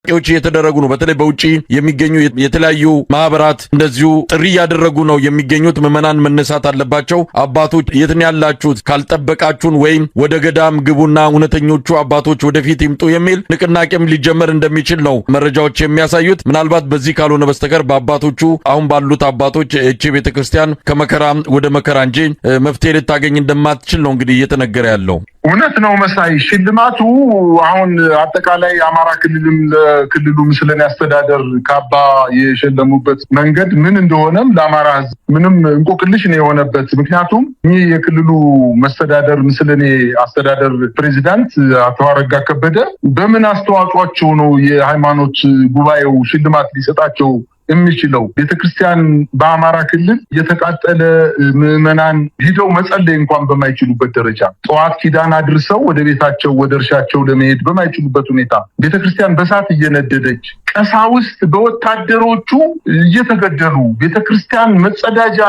ዎች እየተደረጉ ነው። በተለይ በውጪ የሚገኙ የተለያዩ ማህበራት እንደዚሁ ጥሪ እያደረጉ ነው የሚገኙት። ምዕመናን መነሳት አለባቸው። አባቶች የት ነው ያላችሁት? ካልጠበቃችሁን ወይም ወደ ገዳም ግቡና እውነተኞቹ አባቶች ወደፊት ይምጡ የሚል ንቅናቄም ሊጀመር እንደሚችል ነው መረጃዎች የሚያሳዩት። ምናልባት በዚህ ካልሆነ በስተቀር በአባቶቹ አሁን ባሉት አባቶች እቺ ቤተክርስቲያን ከመከራ ወደ መከራ እንጂ መፍትሄ ልታገኝ እንደማትችል ነው እንግዲህ እየተነገረ ያለው። እውነት ነው መሳይ። ሽልማቱ አሁን አጠቃላይ አማራ ክልልም ለክልሉ ምስለኔ አስተዳደር ካባ የሸለሙበት መንገድ ምን እንደሆነም ለአማራ ሕዝብ ምንም እንቆቅልሽ ነው የሆነበት። ምክንያቱም ይህ የክልሉ መስተዳደር ምስለኔ አስተዳደር ፕሬዚዳንት አቶ አረጋ ከበደ በምን አስተዋጽኦአቸው ነው የሃይማኖት ጉባኤው ሽልማት ሊሰጣቸው የሚችለው? ቤተክርስቲያን በአማራ ክልል የተቃጠለ፣ ምዕመናን ሂደው መጸለይ እንኳን በማይችሉበት ደረጃ፣ ጠዋት ኪዳን አድርሰው ወደ ቤታቸው ወደ እርሻቸው ለመሄድ በማይችሉበት ሁኔታ ቤተክርስቲያን በሳት እየነደደች፣ ቀሳውስት በወታደሮቹ እየተገደሉ፣ ቤተክርስቲያን መጸዳጃ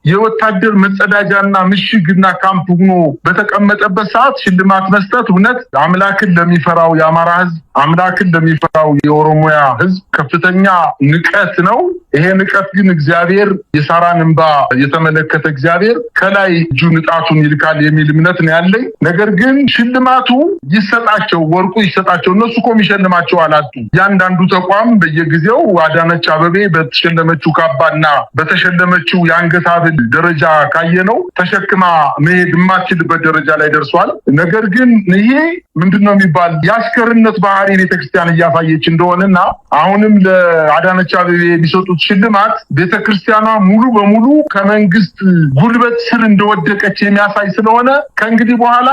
የወታደር መጸዳጃና ምሽግና ካምፕ ሆኖ በተቀመጠበት ሰዓት ሽልማት መስጠት እውነት አምላክን ለሚፈራው የአማራ ሕዝብ፣ አምላክን ለሚፈራው የኦሮሚያ ሕዝብ ከፍተኛ ንቀት ነው። ይሄ ንቀት ግን እግዚአብሔር የሳራን እንባ የተመለከተ እግዚአብሔር ከላይ እጁን ጣቱን ይልካል የሚል እምነት ነው ያለኝ። ነገር ግን ሽልማቱ ይሰጣቸው፣ ወርቁ ይሰጣቸው። እነሱ እኮ የሚሸልማቸው አላጡ። እያንዳንዱ ተቋም በየጊዜው አዳነች አበቤ በተሸለመችው ካባና በተሸለመችው የአንገት ሐብል ደረጃ ካየነው ተሸክማ መሄድ የማትችልበት ደረጃ ላይ ደርሷል። ነገር ግን ይሄ ምንድን ነው የሚባል የአሽከርነት ባህሪ ቤተክርስቲያን እያሳየች እንደሆነና አሁንም ለአዳነች አበቤ የሚሰጡት ሽልማት ቤተክርስቲያኗ ሙሉ በሙሉ ከመንግስት ጉልበት ስር እንደወደቀች የሚያሳይ ስለሆነ ከእንግዲህ በኋላ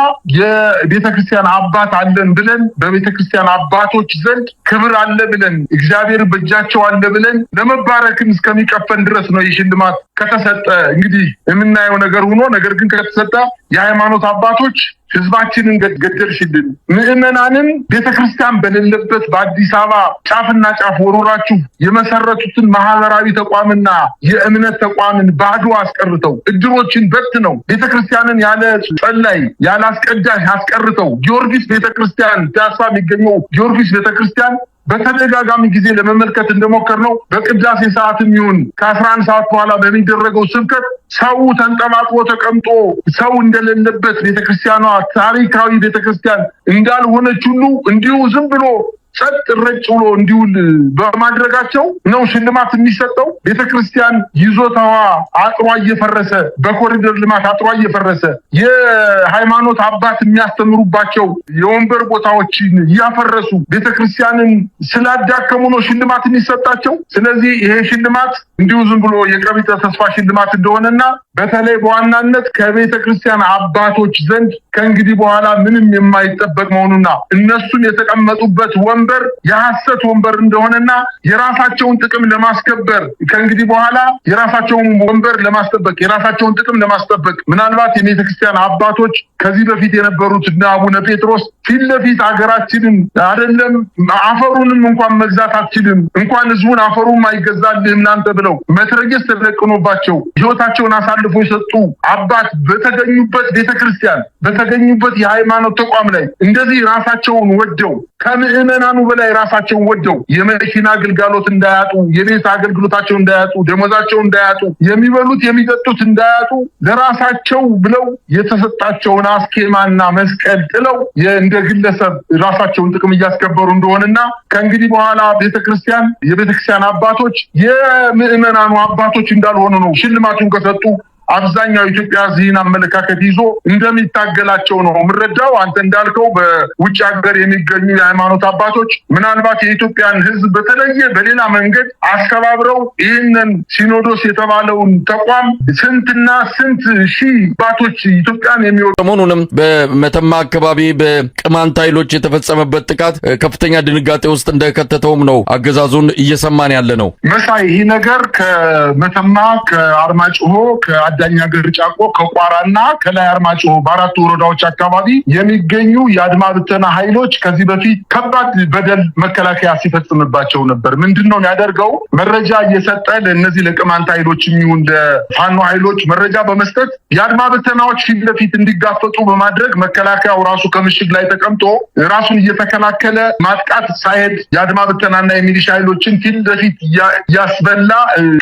የቤተክርስቲያን አባት አለን ብለን፣ በቤተክርስቲያን አባቶች ዘንድ ክብር አለ ብለን፣ እግዚአብሔር በእጃቸው አለ ብለን ለመባረክም እስከሚቀፈን ድረስ ነው። ይህ ሽልማት ከተሰጠ እንግዲህ የምናየው ነገር ሆኖ ነገር ግን ከተሰጠ የሃይማኖት አባቶች ህዝባችንን ገደልሽልን፣ ምዕመናንን ቤተክርስቲያን በሌለበት በአዲስ አበባ ጫፍና ጫፍ ወርውራችሁ የመሰረቱትን ማህበራዊ ተቋምና የእምነት ተቋምን ባዶ አስቀርተው፣ እድሮችን በትነው፣ ቤተክርስቲያንን ያለ ጸላይ ያለ አስቀዳሽ አስቀርተው፣ ጊዮርጊስ ቤተክርስቲያን፣ ፒያሳ የሚገኘው ጊዮርጊስ ቤተክርስቲያን በተደጋጋሚ ጊዜ ለመመልከት እንደሞከርነው በቅዳሴ ሰዓትም ይሁን ከ11 ሰዓት በኋላ በሚደረገው ስብከት ሰው ተንጠባጥቦ ተቀምጦ ሰው እንደሌለበት፣ ቤተክርስቲያኗ ታሪካዊ ቤተክርስቲያን እንዳልሆነች ሁሉ እንዲሁ ዝም ብሎ ጸጥ ረጭ ብሎ እንዲውል በማድረጋቸው ነው ሽልማት የሚሰጠው። ቤተክርስቲያን ይዞታዋ አጥሯ እየፈረሰ፣ በኮሪደር ልማት አጥሯ እየፈረሰ፣ የሃይማኖት አባት የሚያስተምሩባቸው የወንበር ቦታዎችን እያፈረሱ ቤተክርስቲያንን ስላዳከሙ ነው ሽልማት የሚሰጣቸው። ስለዚህ ይሄ ሽልማት እንዲሁ ዝም ብሎ የቀቢጸ ተስፋ ሽልማት እንደሆነና በተለይ በዋናነት ከቤተ ክርስቲያን አባቶች ዘንድ ከእንግዲህ በኋላ ምንም የማይጠበቅ መሆኑና እነሱም የተቀመጡበት ወንበር የሐሰት ወንበር እንደሆነና የራሳቸውን ጥቅም ለማስከበር፣ ከእንግዲህ በኋላ የራሳቸውን ወንበር ለማስጠበቅ፣ የራሳቸውን ጥቅም ለማስጠበቅ ምናልባት የቤተ ክርስቲያን አባቶች ከዚህ በፊት የነበሩት እነ አቡነ ጴጥሮስ ፊት ለፊት ሀገራችንን አይደለም አፈሩንም እንኳን መግዛት አትችልም፣ እንኳን ህዝቡን አፈሩም አይገዛልህም እናንተ ብለው መትረየስ ተደቅኖባቸው ህይወታቸውን አሳልፎ የሰጡ አባት በተገኙበት ቤተክርስቲያን፣ በተገኙበት የሃይማኖት ተቋም ላይ እንደዚህ ራሳቸውን ወደው፣ ከምዕመናኑ በላይ ራሳቸውን ወደው፣ የመኪና አገልግሎት እንዳያጡ፣ የቤት አገልግሎታቸው እንዳያጡ፣ ደሞዛቸው እንዳያጡ፣ የሚበሉት የሚጠጡት እንዳያጡ ለራሳቸው ብለው የተሰጣቸውን አስኬማና መስቀል ጥለው እንደ ግለሰብ ራሳቸውን ጥቅም እያስከበሩ እንደሆነና ከእንግዲህ በኋላ ቤተክርስቲያን የቤተክርስቲያን አባቶች የምዕመናኑ አባቶች እንዳልሆኑ ነው። ሽልማቱን ከሰጡ አብዛኛው ኢትዮጵያ ይህን አመለካከት ይዞ እንደሚታገላቸው ነው የምረዳው። አንተ እንዳልከው በውጭ ሀገር የሚገኙ የሃይማኖት አባቶች ምናልባት የኢትዮጵያን ሕዝብ በተለየ በሌላ መንገድ አስተባብረው ይህንን ሲኖዶስ የተባለውን ተቋም ስንትና ስንት ሺህ አባቶች ኢትዮጵያን የሚወ ሰሞኑንም በመተማ አካባቢ በቅማንት ኃይሎች የተፈጸመበት ጥቃት ከፍተኛ ድንጋጤ ውስጥ እንደከተተውም ነው አገዛዙን እየሰማን ያለ ነው። መሳይ፣ ይህ ነገር ከመተማ፣ ከአርማጭሆ፣ ከአዳኝ ሀገር ጫቆ፣ ከቋራና ከላይ አርማጭሆ በአራቱ ወረዳዎች አካባቢ የሚገኙ የአድማ ብተና ኃይሎች ከዚህ በፊት ከባድ በደል መከላከያ ሲፈጽምባቸው ነበር። ምንድን ነው የሚያደርገው? መረጃ እየሰጠ ለእነዚህ ለቅማንት ኃይሎች የሚሆን ለፋኖ ኃይሎች መረጃ በመስጠት የአድማ ብተናዎች ፊት ለፊት እንዲጋፈጡ በማድረግ መከላከያው ራሱ ከምሽግ ላይ ተቀምጦ ራሱን እየተከላከለ ማጥቃት ሳይሄድ የአድማ ብተናና የሚሊሻ ኃይሎችን ፊት ለፊት እያስበላ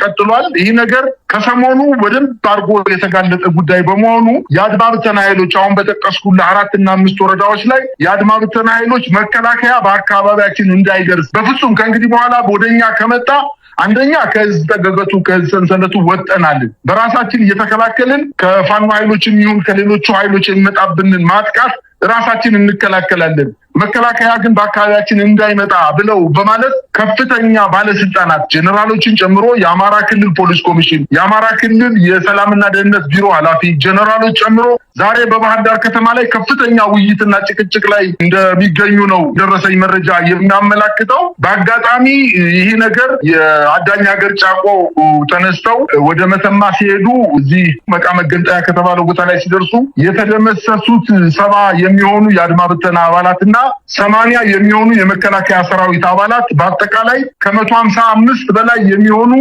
ቀጥሏል። ይህ ነገር ከሰሞኑ በደንብ አድርጎ የተጋለጠ ጉዳይ በመሆኑ የአድማ ብተና ኃይሎች አሁን በጠቀስኩልህ 4 እና 5 ወረዳዎች ላይ የአድማ ብተና ኃይሎች መከላከያ በአካባቢያችን እንዳይደርስ በፍጹም ከእንግዲህ በኋላ ወደኛ ከመጣ አንደኛ ከህዝብ ጠገገቱ ከህዝብ ሰንሰለቱ ወጠናል። በራሳችን እየተከላከልን ከፋኖ ኃይሎችም ይሁን ከሌሎቹ ኃይሎች የሚመጣብንን ማጥቃት ራሳችን እንከላከላለን። መከላከያ ግን በአካባቢያችን እንዳይመጣ ብለው በማለት ከፍተኛ ባለስልጣናት ጀነራሎችን ጨምሮ የአማራ ክልል ፖሊስ ኮሚሽን፣ የአማራ ክልል የሰላምና ደህንነት ቢሮ ኃላፊ ጀነራሎች ጨምሮ ዛሬ በባህር ዳር ከተማ ላይ ከፍተኛ ውይይትና ጭቅጭቅ ላይ እንደሚገኙ ነው ደረሰኝ መረጃ የሚያመላክተው። በአጋጣሚ ይህ ነገር የአዳኝ ሀገር ጫቆ ተነስተው ወደ መተማ ሲሄዱ እዚህ መቃ መገንጠያ ከተባለው ቦታ ላይ ሲደርሱ የተደመሰሱት 70 የሚሆኑ የአድማ ብተና አባላትና 80 የሚሆኑ የመከላከያ ሰራዊት አባላት በአጠቃላይ ከ155 በላይ የሚሆኑ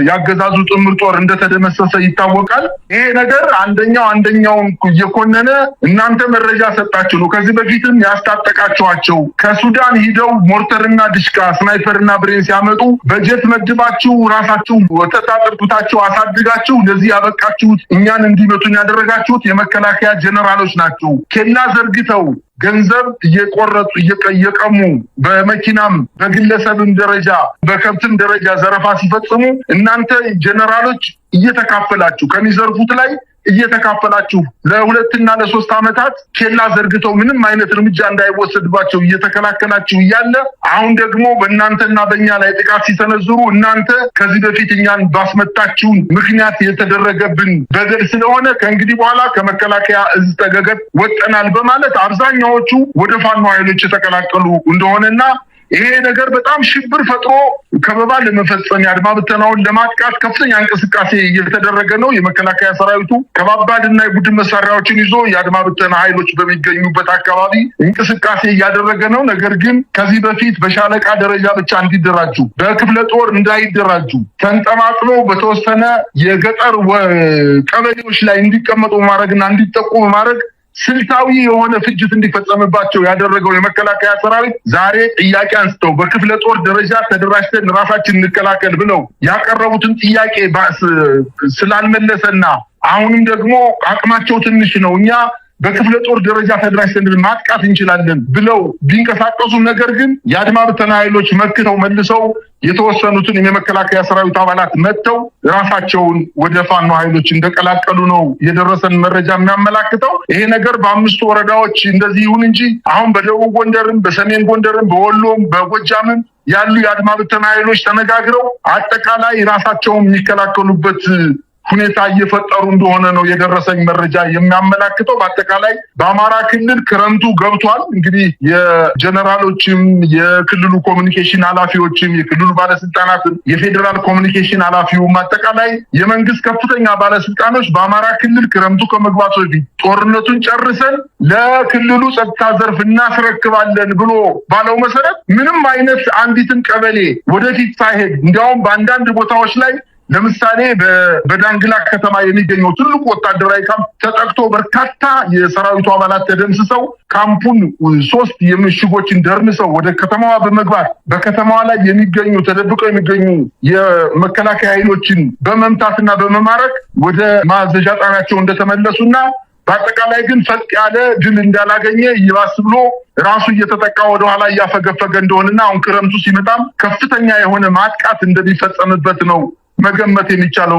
የአገዛዙ ጥምር ጦር እንደተደመሰሰ ይታወቃል። ይሄ ነገር አንደኛው አንደኛውን እየኮነነ እናንተ መረጃ ሰጣችሁ ነው፣ ከዚህ በፊትም ያስታጠቃችኋቸው ከሱዳን ሂደው ሞርተርና ድሽቃ ስናይፐርና ብሬን ሲያመጡ በጀት መድባችሁ ራሳችሁ ወተት አጠጥታችሁ አሳድጋችሁ ለዚህ ያበቃችሁት እኛን እንዲመቱን ያደረጋችሁት የመከላከያ ጀነራሎች ናቸው። ኬላ ዘርግተው ገንዘብ እየቆረጡ እየቀሙ በመኪናም በግለሰብም ደረጃ በከብትም ደረጃ ዘረፋ ሲፈጽሙ እናንተ ጀነራሎች እየተካፈላችሁ ከሚዘርፉት ላይ እየተካፈላችሁ ለ2 እና ለ3 ዓመታት ኬላ ዘርግተው ምንም አይነት እርምጃ እንዳይወሰድባቸው እየተከላከላችሁ እያለ አሁን ደግሞ በእናንተና በእኛ ላይ ጥቃት ሲሰነዝሩ እናንተ ከዚህ በፊት እኛን ባስመታችሁን ምክንያት የተደረገብን በደል ስለሆነ ከእንግዲህ በኋላ ከመከላከያ እዝ ጠገገት ወጠናል በማለት አብዛኛዎቹ ወደ ፋኖ ኃይሎች የተቀላቀሉ እንደሆነና ይሄ ነገር በጣም ሽብር ፈጥሮ ከበባ ለመፈጸም የአድማ ብተናውን ለማጥቃት ከፍተኛ እንቅስቃሴ እየተደረገ ነው። የመከላከያ ሰራዊቱ ከባባድና የቡድን መሳሪያዎችን ይዞ የአድማ ብተና ኃይሎች በሚገኙበት አካባቢ እንቅስቃሴ እያደረገ ነው። ነገር ግን ከዚህ በፊት በሻለቃ ደረጃ ብቻ እንዲደራጁ፣ በክፍለ ጦር እንዳይደራጁ ተንጠማጥለው በተወሰነ የገጠር ቀበሌዎች ላይ እንዲቀመጡ በማድረግና እንዲጠቁ በማድረግ ስልታዊ የሆነ ፍጅት እንዲፈጸምባቸው ያደረገው የመከላከያ ሰራዊት ዛሬ ጥያቄ አንስተው በክፍለ ጦር ደረጃ ተደራጅተን ራሳችን እንከላከል ብለው ያቀረቡትን ጥያቄ ስላልመለሰና አሁንም ደግሞ አቅማቸው ትንሽ ነው፣ እኛ በክፍለ ጦር ደረጃ ተደራጅተን ማጥቃት እንችላለን ብለው ቢንቀሳቀሱ ነገር ግን የአድማ ብተና ኃይሎች መክተው መልሰው የተወሰኑትን የመከላከያ ሰራዊት አባላት መጥተው ራሳቸውን ወደ ፋኖ ኃይሎች እንደቀላቀሉ ነው የደረሰን መረጃ የሚያመላክተው። ይሄ ነገር በ5 ወረዳዎች እንደዚህ ይሁን እንጂ አሁን በደቡብ ጎንደርም፣ በሰሜን ጎንደርም፣ በወሎም፣ በጎጃምም ያሉ የአድማ ብተና ኃይሎች ተነጋግረው አጠቃላይ ራሳቸውን የሚከላከሉበት ሁኔታ እየፈጠሩ እንደሆነ ነው የደረሰኝ መረጃ የሚያመላክተው። በአጠቃላይ በአማራ ክልል ክረምቱ ገብቷል። እንግዲህ የጀነራሎችም፣ የክልሉ ኮሚኒኬሽን ኃላፊዎችም፣ የክልሉ ባለስልጣናትም፣ የፌዴራል ኮሚኒኬሽን ኃላፊውም አጠቃላይ የመንግስት ከፍተኛ ባለስልጣኖች በአማራ ክልል ክረምቱ ከመግባቱ በፊት ጦርነቱን ጨርሰን ለክልሉ ጸጥታ ዘርፍ እናስረክባለን ብሎ ባለው መሰረት ምንም አይነት አንዲትም ቀበሌ ወደፊት ሳይሄድ እንዲያውም በአንዳንድ ቦታዎች ላይ ለምሳሌ በዳንግላ ከተማ የሚገኘው ትልቁ ወታደራዊ ካምፕ ተጠቅቶ በርካታ የሰራዊቱ አባላት ተደምስሰው ካምፑን 3 የምሽጎችን ደርምሰው ወደ ከተማዋ በመግባት በከተማዋ ላይ የሚገኙ ተደብቀው የሚገኙ የመከላከያ ኃይሎችን በመምታትና በመማረክ ወደ ማዘዣ ጣቢያቸው እንደተመለሱና በአጠቃላይ ግን ፈቅ ያለ ድል እንዳላገኘ ይባስ ብሎ ራሱ እየተጠቃ ወደኋላ እያፈገፈገ እንደሆነና አሁን ክረምቱ ሲመጣም ከፍተኛ የሆነ ማጥቃት እንደሚፈጸምበት ነው መገመት የሚቻለው።